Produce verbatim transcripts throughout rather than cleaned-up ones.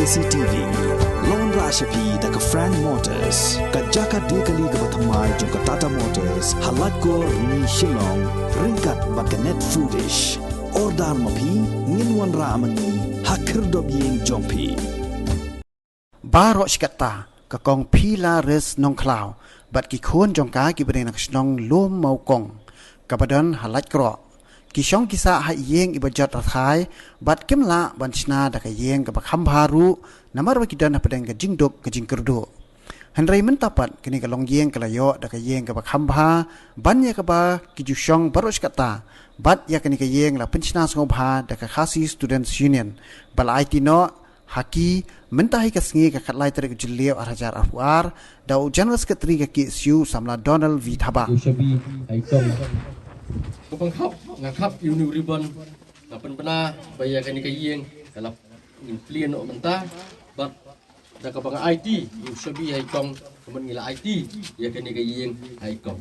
C T V. Long ra sha phi da ka Frank Motors, ka jaka de kali kaba thymmai jong ka Tata Motors, ha Laitkor, Rni, Shillong, ryngkat bad ka Net Foodish. Order ma phi, ngin wanrah ma ngi ha khyrdop ïing jong phi. Baroh shi katta, ka Kong Phila Res Nongkhlaw bad ki khun jong ka kiba dei na ka shnong Lum Mawkong kaba don ha Laitkroh, ki shong ki sah ha ïing iba jot rathai bad kim lah ban shna da ka ïing kaba kham bha ruh, namar ba ki don hapdeng ka jingduk ka jingkyrduh. Hynrei mynta pat kane ka longïing ka la ïoh da ka ïing kaba kham bha, ban ïa kaba ki ju shong baroh shi katta bad ïa kane ka ïing la pynshna sngewbha da ka Khasi Students Union ba la aiti noh ha ki mynta hi ka sngi ka khatlai tarik u Jylliew ar hajar arphew ar da u General Secretary ka K S U Samla Donald V Thabah. Ïa u shabi ha i kong. Ka bang khap, nga khap ïa u new ribbon, nga pynbna ba ïa kane ka ïing ka la ngin plie noh mynta, bad da kaba nga aiti ïa u shabi ha i kong, ka mut ngi la aiti ïa kane ka ïing ha i kong.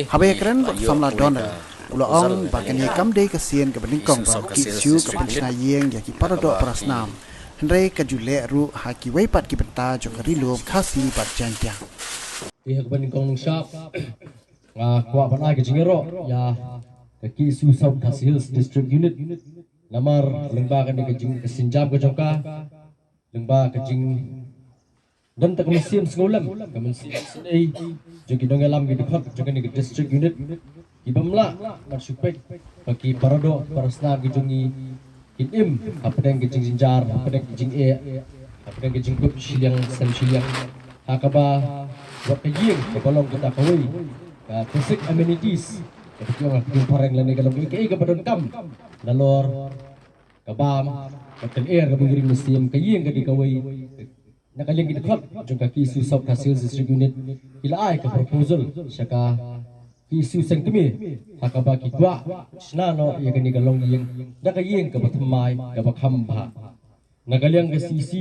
Haba ïakren bad u Samla Donald, u la ong ba kane kam dei ka sien kaba nyngkong ba u K S U ka pynshna ïing ïa ki paradoh parasnam, hynrei ka ju leh ruh ha kiwei pat ki bynta jong ka Ri Lum Khasi bad Jaintia. Ïa kaba nyngkong nongshap, nga kwah ban ai ka jingïaroh ïa ka K S U South Khasi Hills District Unit. Namar lyngba kane ka jing, ka sienjam ka jong ka, lyngba ka jing, don ta ka mynsiem sngewlem, ka mynsiem sngewlem jong ki nongïalam ki dkhot jong kane ka district unit, ki bym lah ban shu peit ba ki paradoh parasnam ki jong ngi kin im hapdeng ka jingjynjar, hapdeng ka jingeh, hapdeng ka jingkup shiliang sem shiliang. Ha kaba wat ka ïing kaba long kata kawei ka basic amenities, kaba ki ong ha ka ktien phareng, lane ka long kaei kaei kaba donkam nalor ka bam, ka tynrai kaba ngi ring mynsiem, ka ïing ka dei kawei. Na ka liang ki dkhot jong ka K S U South Khasi Hills District Unit ki la ai ka proposal sha ka K S U seng kmie ha kaba ki kwah shna noh ïa kane ka longïing da ka ïing kaba thymmai kaba kham bha. Na ka liang ka C E C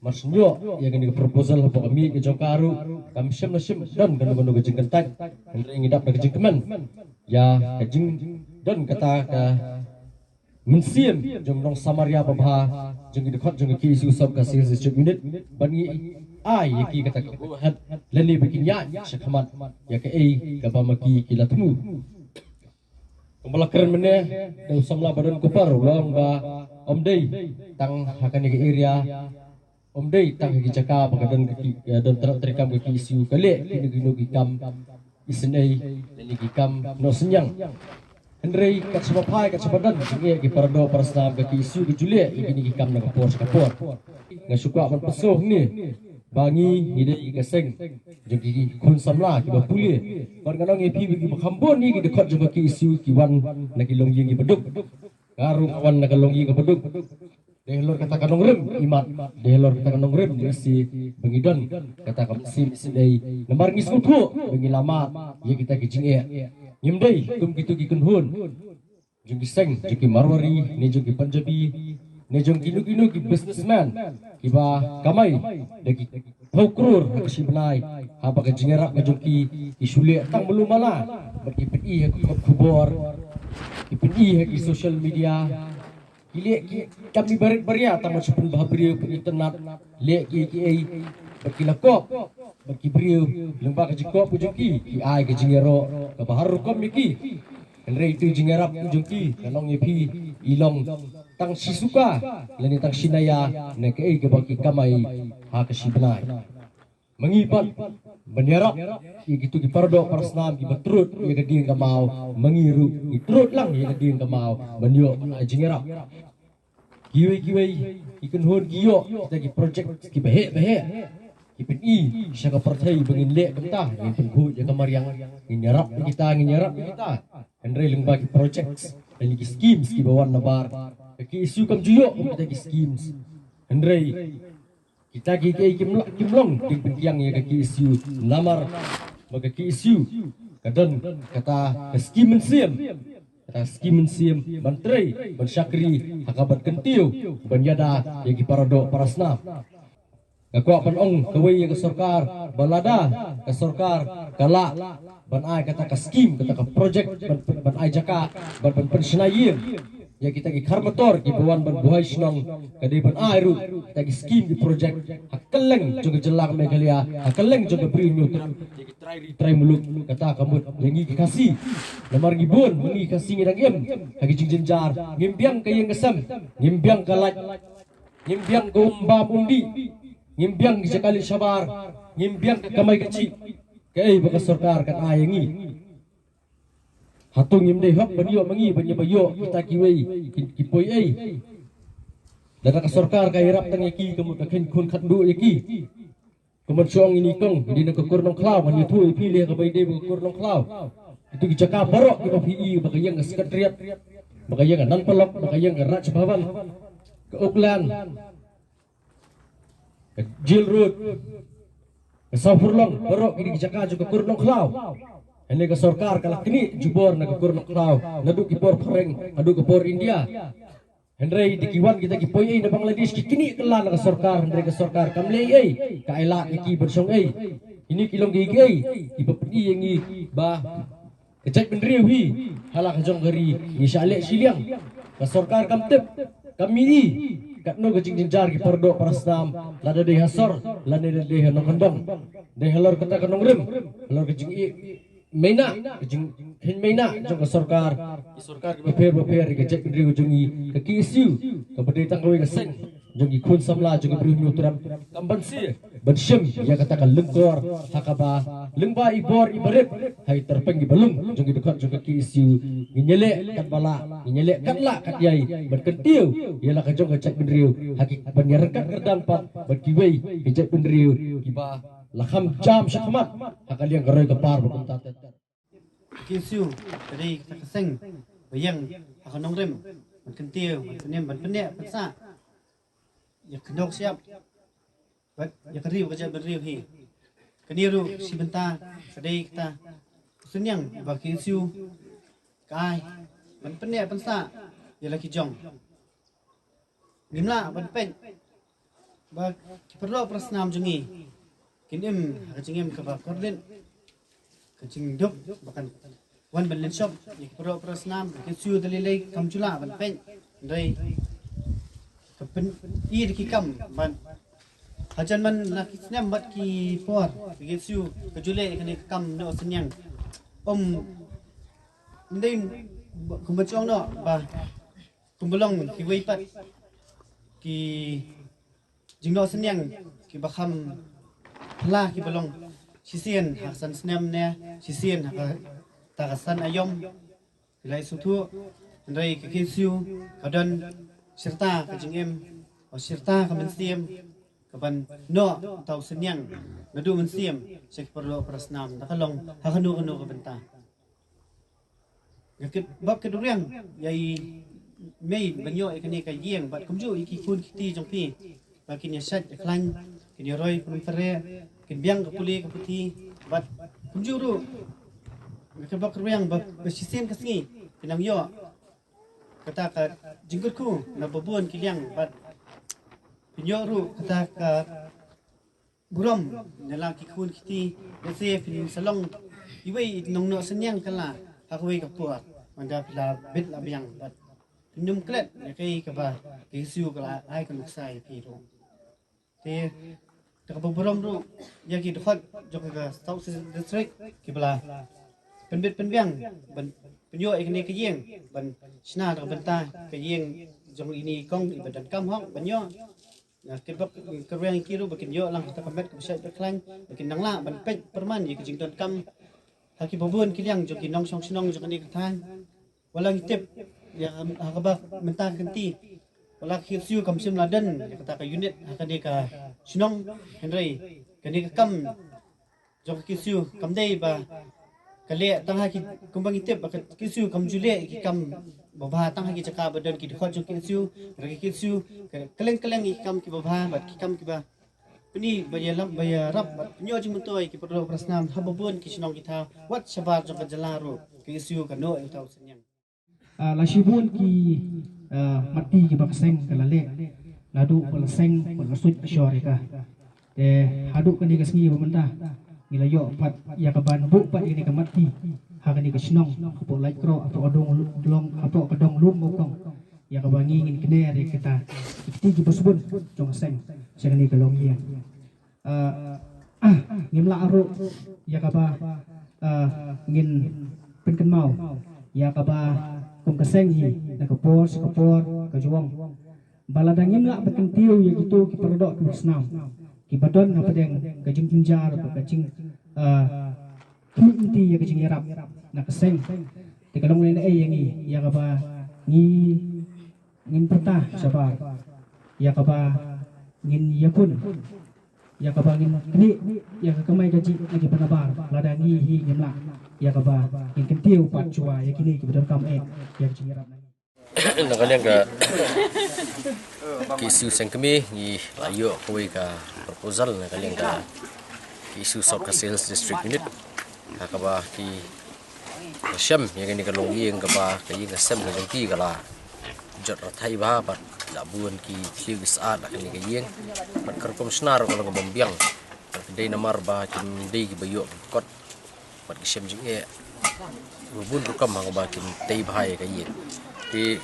mar shu ïoh ïa kane ka proposal hapoh ka miej ka jong ka ruh, kam shym la shym don kano kano ka jingkyntait, hynrei ngi dap da ka jingkmen ïa ka jingdon kata ka mynsiem jong nong Samaria babha jong ki dkhot jong ka K S U South Khasi Hills District Unit, ban ngi ai ïa ki kata ka go ahead lane ba kin ïaid shakhmat ïa kaei kaba ma ki ki la thmu. Kumba la kren mynne da u samla ba don kupar, u la ong ba ym dei tang ha kane ka area, ym dei tang ha ki jaka ba ka don ka ki, eh, don tnat treikam ka K S U, ka leh kino kino ki kam isynei lane ki kam noh synñiang. Hynrei kat shaba phai kat shaba don jingeh ki paradoh parasnam ka K S U ka ju leh ïa kine ki kam na ka por sha ka por. Nga shu kwah ban pynsngew hangne ba ngi ngi dei ka seng jong ki khun samla kiba pule. Bad ngan ong ïa phi ba kiba kham bun ngi ki dkhot jong ka K S U ki wan na ki longïing kiba duk. Nga ruh nga wan na ka longïing kaba duk. Dei halor kata ka nongrim imat, dei halor kata ka nongrim lehse ba ngi don kata ka mynsiem isynei. Namar ngi sngewthuh ba ngi la mad ïa kita ki jingeh. Ngim dei kum kito ki kynhun jong ki seng, jong ki Marwari ne jong ki Punjabi ne jong kino kino ki businessman kiba kamai da ki phew klur ha ka shi bnai, haba ka jingïarap ka jong ki ki shu leh tang malu mala, bad ki pyni ha ki khubor, ki pyni ha ki social media. Ki leh ki kam barit baria tang ban shu pynbha briew, pynitynnad, leh kiei kiei. Bad ki la kop bad ki briew, lyngba ka jingkop ka jong ki ki ai ka jingïaroh kaba har rukom ïa ki. Hynrei ito i jingïarap ka jong ki, ngan ong ïa phi, i long tang shi suka lane tang shi naïa na kaei kaba ki kamai ha ka shi bnai. Ma ngi pat ban ïarap ïa kito ki paradoh parasnam kiba trud ïa ka dieng ka maw, ma ngi ruh ngi trud lang ïa ka dieng ka maw ban ïoh ban ai jingïarap. Kiwei kiwei ki kynhun ki ïoh kita ki project kiba heh ba heh, ki pyni sha ka pyrthei ba ngin leh kumta, ngin pynkhuid ïa ka mariang, ngin ïarap ïa kita, ngin ïarap ïa kita. Hynrei lyngba ki projects lane ki schemes kiba wan na bar, Ka K S U kam ju ïoh kum kita ki schemes. Hynrei kita ki, ki, kim, kim long ki pynkiang ïa ka K S U. Namar ba ka K S U ka don kata ka skim mynsiem, kata ka skim mynsiem ban trei, ban shakri, ha kaba kyntiew ban ïada ïa ki para doh para snam. Nga kwah ban ong kawei ïa ka sorkar ba lada ka sorkar ka lah ban ai kata ka skim, kata ka projek, ban, ban ai jaka, ban, ban pynshna ïing ïa kita ki kharmator kiba wan ban buhai shnong, ka dei ban ai ruh kita ki skim, ki projek ha kylleng jong ka jylla ka Meghalaya, ha kylleng jong ka Bri u Hynñiewtrep, ïa ki trai ri trai muluk. Kata ka mut ïa ngi ki Khasi. Namar ngi bun ma ngi Khasi ngi dang im ha ki jingjynjar, ngim biang ka ïing ka sem, ngim biang ka light, ngim biang ka um bam um dih, ngim biang ki jaka leit shabar, ngim biang ka kamai kajih. Kaei ba ka sorkar kan ai ïa ngi? Hato ngim dei hok ban ïoh ma ngi ban ïa ba ïoh kita kiwei ki, ki poi ei? Lada ka sorkar ka ïarap tang ïa ki, ka mut ka kheiñ khun khatduh ïa ki. Kumba shu ong ïa i kong, i dei na ka Kur Nongkhlaw, ngan ïathuh ïa phi lei kaba i dei ba ka Kur Nongkhlaw. Itu ki jaka baroh kiba phi i, ba ka ïing ka Secretariat, ba ka ïing ka Nan Polok, ba ka ïing ka Raj Bhavan, ka Oakland, ka Jail Road, ka Sawfurlong, baroh ki dei ki jaka jong ka Kur Nongkhlaw. Hynrei ka sorkar ka la knieh jubor na ka Kur Nongkhlaw naduh ki por phareng haduh ka por India. Hynrei da ki wan kita ki poi ei na Bangladesh, ki knieh kylla na ka sorkar, hynrei ka sorkar kam leh ei, ka ai lad ïa ki ban shong ei. Kine ki long kiei kiei kiba pyni ïa ngi ba ka jaitbynriew hi ha la ka jong ka ri ngi shah leh shiliang. Ka sorkar kam tip, kam ïohi katno ka jingjynjar ki para doh para snam, lada dei ha sor lane dei ha nongkyndong, dei halor kata ka nongrim, halor ka jingïeit, mena ka jingkheiñ mena jong ka sorkar, ki sorkar kiba pher ba pher, ka jaitbynriew jong ngi, ka K S U, kaba dei tang kawei ka seng jong ki khun samla jong ka Bri u Hynñiewtrep, kam banse ban shim ïa kata ka lyngkor ha kaba lyngba i bor i barit, ha i tyrpeng i balung jong ki dkhot jong ka K S U. Ngin ïaleh katba lah, ngin ïaleh katba lah katba ïai ban kyntiew ïa la ka jong ka jaitbynriew, ha ki ban ïaryngkat kyrdan pat bad kiwei ki jaitbynriew kiba la kham jam shakhmat ha ka liang ka roi ka par bad kumta ter ter. Ki issue ka dei ka seng ba ïeng ha ka nongrim ban kyntiew, ban pynim, ban pynneh pynsah ïa ka nongshep bad ïa ka ri ka jaitbynriew hi. Kane ruh shi bynta ka dei kata u synñiang ba ki issue ka ai ban pynneh pynsah ïa la ki jong. Ngim lah ban peit ba ki paralok parasnam jong ngi kin im ha ka jingim kaba kordit, ka jingduk ba kan wan ban lynshop ïa ki paralok parasnam, ki shu da lei lei kam ju lah ban peit. Hynrei ka pyni da ki kam ban hajan man la ki snem bad ki por, ki shu ka ju leh kane ka kam na u synñiang. Um, ndei kumba jong noh ba kumba long kiwei pat ki jingnoh synñiang kiba kham phylla kiba long shisien ha ka san snem ne shisien ha kata ka san aïom. Ki la ïasngewthuh, hynrei ka K S U ka don shirta ka jingim, o shirta ka mynsiem kaban noh uta u synñiang naduh mynsiem sha ki paralok parasnam, da ka long ha kano kano ka bynta. Nga kit bok kit riang ïa i mei ban ïoh ïa kane ka ïing bad kumjuh ïa ki khun kiti jong phi ba kin ïa shait ïa khlaiñ, kin ïa roi pynpyreh, kin biang ka pule ka puthi bad kumjuh ruh nga kit bok kit riang ba, ba shisien ka sngi phin nang ïoh kata ka jingkyrkhu na ba bun ki liang bad phin ïoh ruh kata ka burom na la ki khun kiti, lehse phin sa long iwei i nongnoh synñiang kylla ha kawei ka por, manda phi la bit la biang bad phin ym klet ïa kaei kaba ka K S U ka la ai ka nuksa ïa phi ruh. Te da kaba burom ruh ïa ki dkhot jong ka South District kiba la pynbit pynbiang ban pynïoh ïa kane ka ïing ban shna da ka bynta ka ïing jong ine i kong iba donkam hok ban ïoh. Ïa, kit bok kit riang ïa ki ruh ba kin ïoh lang kata ka met kaba shait ba khlaiñ, ba kin nang lah ban peit pyrman ïa ka jingdonkam ha kiba bun ki liang jong ki nongshong shnong jong kane ka thaiñ. Wat la ngi tip ïa ha kaba mynta ka kynti, wat la ka K S U kam shym la don ïa kata ka unit ha kane ka shnong, hynrei kane ka kam jong ka K S U kam dei ba ka leh tang ha ki, kumba ngi tip ba ka K S U kam ju leh ki kam babha tang ha ki jaka ba don ki dkhot jong ki KSU, ki KSU ka kylleng kylleng ïa ki kam kiba bha bad ki kam kiba pyni ba ïa lap ba ïa rap bad pynïoh jingmyntoi ki para doh para snam ha ba bun ki shnong ki thaw wat shabar jong ka jylla ruh. Ka KSU ka noh ïa uta u synñiang. Ah, la shibun ki, ah, mat ti kiba ka seng ka la leh naduh ba la seng ba la suit ashore ka. Te haduh kane ka sngi ba mynta ngi la ïoh pat ïa ka ban buh pat ïa kane ka mat ti ha kane ka shnong hapoh Laitkroh, hapoh ka dong long, hapoh ka dong Lum Mawkong. Ïa kaba ngi ngin kner ïa kita ki kti kiba sbun jong ka seng sha kane ka longïing. Ah, ah, ngim lah ruh ïa kaba, ah, ngin pynkynmaw ïa kaba kum ka seng hi na ka por sha ka por ka jong ba lada ngim lah ban kyntiew ïa kito ki para doh ki para snam kiba don hapdeng ka jingjynjar bad ka jing, ah, khmih lynti ïa ka jingïarap na ka seng. Te ka long lehnoh ïa ngi ïa kaba ngi ngin pyrta shabar ïa kaba ngin ïakun ïa kaba ngin knieh ïa ka kamai kajih na ki pynhabar lada ngi hi ngim lah ïa kaba ngin kyntiew pat shuwa ïa kine kiba donkam eh ïa ka jingïarap na ngi. Na ka liang ka KSU Seng Kmie ngi la ïoh kawei ka proposal na ka liang ka KSU South Khasi Hills District Unit ha kaba ki Ka shem ïa kane ka longïing kaba ka ïing ka sem ka jong ki ka la jot rathai bha bad la bun ki thliew ki sah ha kane ka ïing. Bad ka rukom shna ruh ka long ka bym biang. Bad ka dei namar ba kim dei kiba ïoh kot bad ki shem jingeh. Ba bun rukom ha kaba kim tei bha ïa ka ïing. Te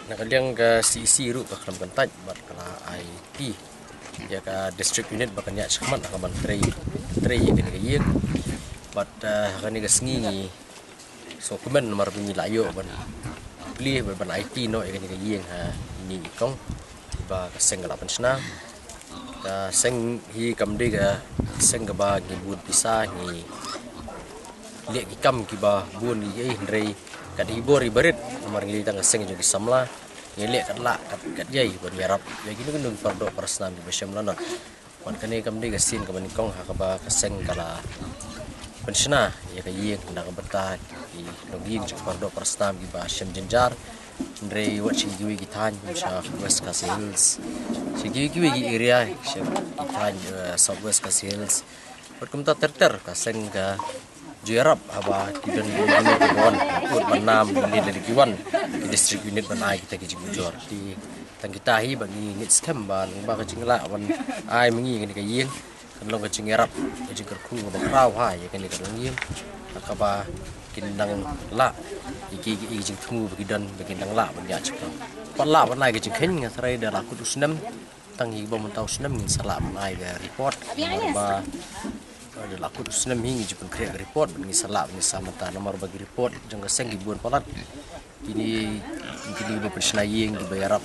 na ka liang ka CEC ruh ka khlem kyntait bad ka la ai ti ïa ka district unit ba kan ïaid shakhmat ha ka ban trei, trei ïa kane ka ïing. Bad, eh, ha kane ka sngi ngi sngewkmen namar ba ngi la ïoh ban plie bad ban aiti noh ïa kane ka ïing ha ine i kong ba ka seng ka la pynshna. Ka seng hi kam dei ka seng kaba ngi bun pisa, ngi leh ki kam kiba bun ngi ei hynrei kat i bor i barit namar ngi dei tang ka seng jong ki samla. Ngi leh kat lah kat, kat ïai ban ïarap ïa kino kino ki para doh para snam kiba shem lanot. Bad kane kam dei ka sien kaba nyngkong ha kaba ka seng ka la pynshna ïa ka ïing na ka bynta ki longïing jong ki para doh para snam kiba shem jynjar. Hynrei wat sha kiwei ki thaiñ sha West Khasi Hills, sha kiwei kiwei ki area sha ki thaiñ, eh, South West Khasi Hills. Bad kumta ter ter ka seng ka ju ïarap haba ki don ki don ki wan, ut ban nam ban leit lada ki wan ki district unit ban ai kita ki jingujor. Te tang kita hi ba ngi ngeit skhem ba lyngba ka jinglah ban ai ma ngi kane ka ïing kan long ka jingïarap, ka jingkyrkhu kaba khraw ha ïa kane ka longïing. Ha kaba kin nang lah ïa ki, ki jingthmu ba ki don ba kin nang lah ban ïa check. Pat lah ban ai ka jingkheiñ, nga tharai da la kut u snem, tang hi ba mynta u snem ngin sa lah ban ai ka report. Ba da la kut u snem hi ngi ju pynkhreh ka report, ngi sa lah, ngi sa mynta namar ba ki report jong ka seng ki bun palat. Kine, kine ba pynshna ïing, kiba ïarap,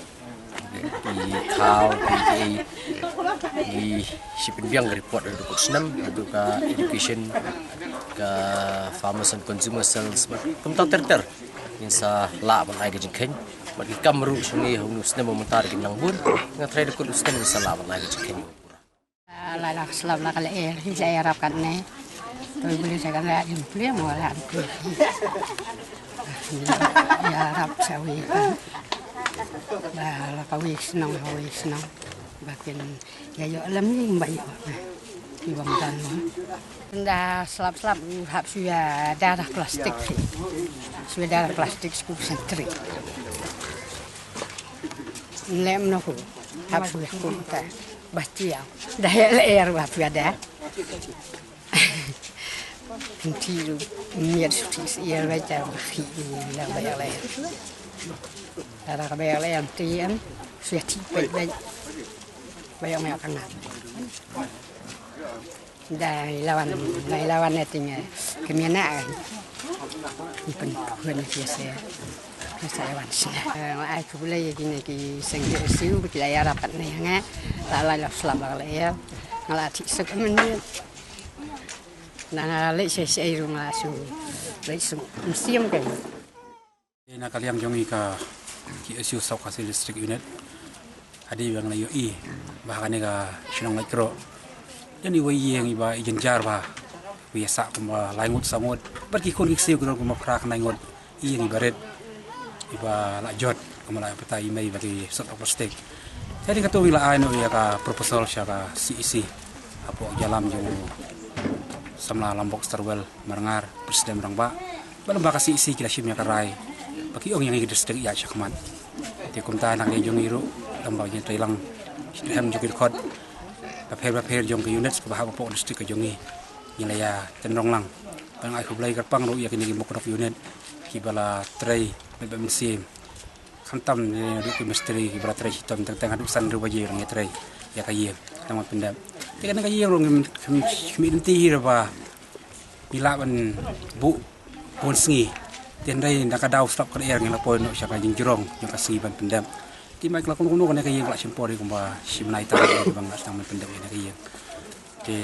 ki khaw, ki, ki, ki shi pynbiang ka report da la kut u snem, haduh ka education, ka farmers and consumer sales, bad kumta ter ter. Ngin sa lah ban ai ka jingkheiñ. Bad ki kam ruh shuh ngi ha une u snem ba mynta ki nang bun. Nga tharai da kut u snem ngin sa lah ban ai ka jingkheiñ. Ah, la la slap la ka lyer, hi la ïarap katne. Toi beli sa ka la jin plie mo la plie. Ïarap sa wi kan. Ba la ka wi shnong ha wi shnong. Ba kin ïa ïoh lem ni ba ïoh. Ki bang dan mo. Nda slap slap hap shu ïa da da plastik. Shu ïa da da plastik sku sentri. Lem no ku. Hap shu ïa ku ta. Ba tiang. Da ïa lyer ba phi ada. Nti lu miat suti sia ba ta ba khi la ba ïa lyer. Tara ka ba ïa lyer nti an sia ti pek ba. Ba ïa ngai ka ngai. Da i lawan, da i lawan ne ting, eh, kemiana kan. Ni pen pen ki se. Ki se lawan se. Eh, ai ku bela ye kine ki seng ki siu ki la ïarap katne nga. La la la slap la la ya. Nga la ti sek men ni. Na nga la leh se se ru nga la su. Leh su. Msiam kan. Na ka liang jong i ka KSU South Khasi District Unit. Hadien ba nga la ïohi ba ha kane ka shnong Laitkroh don iwei i ïing iba i jynjar bha. Iba ïasah kumba lai ngut saw ngut. Bad ki khun ki ksiew ki don kumba phra khyndai ngut. I ïing iba rit. Iba la jot, kumba la pata i mei ba ki sot plastik. Te hadien kata ngi la ai noh ïa ka proposal sha ka C E C. Hapoh ïalam jong u samla Lambok Starwell Marngar, President Rangbah. Ba lyngba ka C E C ki la shim ïa ka rai ba ki ong ïa ngi ki district ïa shakhmat. Te kumta na ka liang jong ngi ruh, lyngba ngi trei lang shitrhem jong ki dkhot bapher bapher jong ki unit kiba hap hapoh district ka jong ngi. Ngi la ïa tynrong lang. Ba ngi ai khublei kyrpang ruh ïa kine ki muknok unit kiba la trei bad ba mynsiem. Khamtam ne ruh ki mistri kiba la trei shitom teng teng haduh san hynriew baje ruh ngi trei ïa ka ïing. Tang ban pyndep. Te kane ka ïing ruh ngim khmih lynti hi ruh ba ngi lah ban buh bun sngi. Te hynrei na ka daw slap ka lyer ngi la poi noh sha ka jingjrong jong ka sngi ban pyndep. Te ma ki la kumno kumno kane ka ïing ka la shim por hi kumba shim nai tam ïa ki ba ngi la sdang ban pyndep ïa kane ka ïing. Te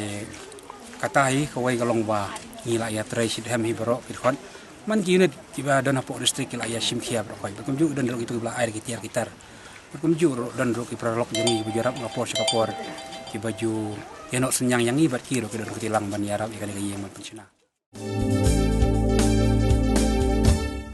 kata hi kawei ka long ba ngi la ïa trei shitrhem hi baroh ki dkhot. Man ki unit kiba don hapoh district ki la ïa shim khia baroh khoit. Bad kumjuh don ruh kito kiba la ai da ki tiar ki tar. Bad kumjuh ruh don ruh ki paralok jong ngi kiba ju ïarap na ka por sha ka por kiba ju ïa noh synñiang ïa ngi bad ki ruh ki don ka tilang ban ïarap ïa kane ka ïing ban pynshna.